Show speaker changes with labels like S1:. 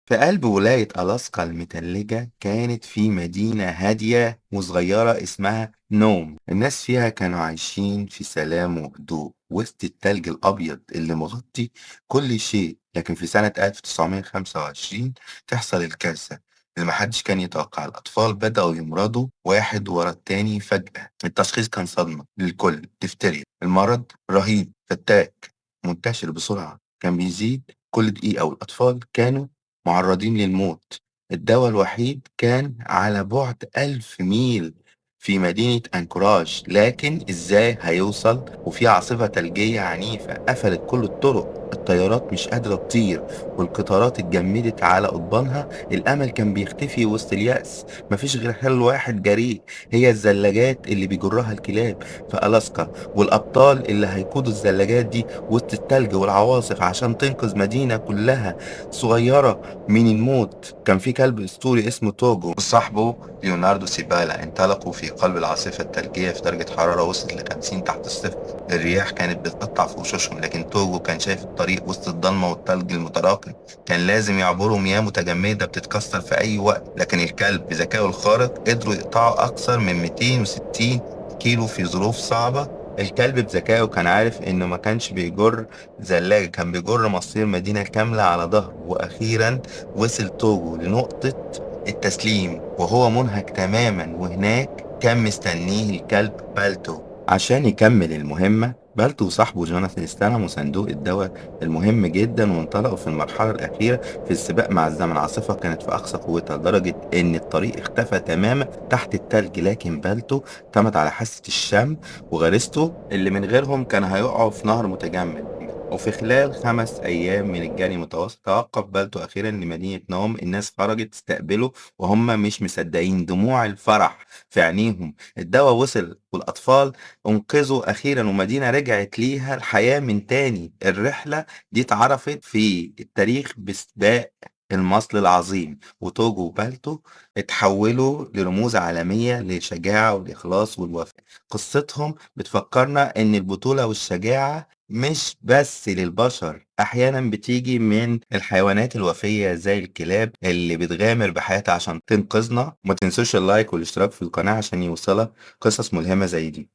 S1: في قلب ولاية ألاسكا المتلجة كانت في مدينة هادية وصغيرة اسمها نوم. الناس فيها كانوا عايشين في سلام وهدوء وسط التلج الأبيض اللي مغطي كل شيء. لكن في سنة 1925 تحصل الكارثة اللي محدش كان يتوقع. الأطفال بدأوا يمرضوا واحد ورا التاني فجأة. التشخيص كان صدمة للكل، دفتيريا. المرض رهيب، فتاك، منتشر بسرعة، كان بيزيد كل دقيقة، والأطفال كانوا معرضين للموت. الدواء الوحيد كان على بعد 1000 ميل في مدينة أنكوراج، لكن إزاي هيوصل وفي عاصفة ثلجية عنيفة قفلت كل الطرق؟ الطيارات مش قادرة تطير والقطارات اتجمدت على قضبانها. الأمل كان بيختفي وسط اليأس. مفيش غير حل واحد جريء، هي الزلاجات اللي بيجرها الكلاب في ألاسكا، والأبطال اللي هيقودوا الزلاجات دي وسط التلج والعواصف عشان تنقذ مدينة كلها صغيرة من الموت. كان في كلب أسطوري اسمه توجو وصاحبه ليوناردو سيبالا، انطلقوا في قلب العاصفة الثلجية في درجة حرارة وصلت ل 50 تحت الصفر. الرياح كانت بتقطع في وشوشهم، لكن توجو كان شايف الطريق وسط الضلمة والثلج المتراكم. كان لازم يعبروا مياه متجمدة بتتكسر في أي وقت، لكن الكلب بذكائه الخارق قدروا يقطعوا أكثر من 260 كيلو في ظروف صعبة. الكلب بذكائه كان عارف إنه ما كانش بيجر زلاجة، كان بيجر مصير مدينة كاملة على ظهره. وأخيرا وصل توجو لنقطة التسليم وهو منهك تماما، وهناك كان مستنيه الكلب بالتو عشان يكمل المهمة. بالتو وصاحبه جوناثان استلموا صندوق الدواء المهم جدا وانطلقوا في المرحلة الأخيرة في السباق مع الزمن. العاصفة كانت في أقصى قوتها لدرجة إن الطريق اختفى تماما تحت التلج، لكن بالتو اعتمد على حاسة الشم وغريزته اللي من غيرهم كان هيقعوا في نهر متجمد. وفي خلال 5 أيام من الجري متواصل توقف بالتو أخيرا لمدينة نوم. الناس خرجت تستقبله وهم مش مصدقين، دموع الفرح في عينيهم. الدواء وصل والأطفال أنقذوا أخيرا، ومدينة رجعت ليها الحياة من تاني. الرحلة دي اتعرفت في التاريخ بسباق المصل العظيم، وتوجو وبالتو اتحولوا لرموز عالمية للشجاعة والإخلاص والوفاء. قصتهم بتفكرنا إن البطولة والشجاعة مش بس للبشر، أحيانا بتيجي من الحيوانات الوفية زي الكلاب اللي بتغامر بحياتها عشان تنقذنا. وما تنسوش اللايك والاشتراك في القناة عشان يوصلك قصص ملهمة زي دي.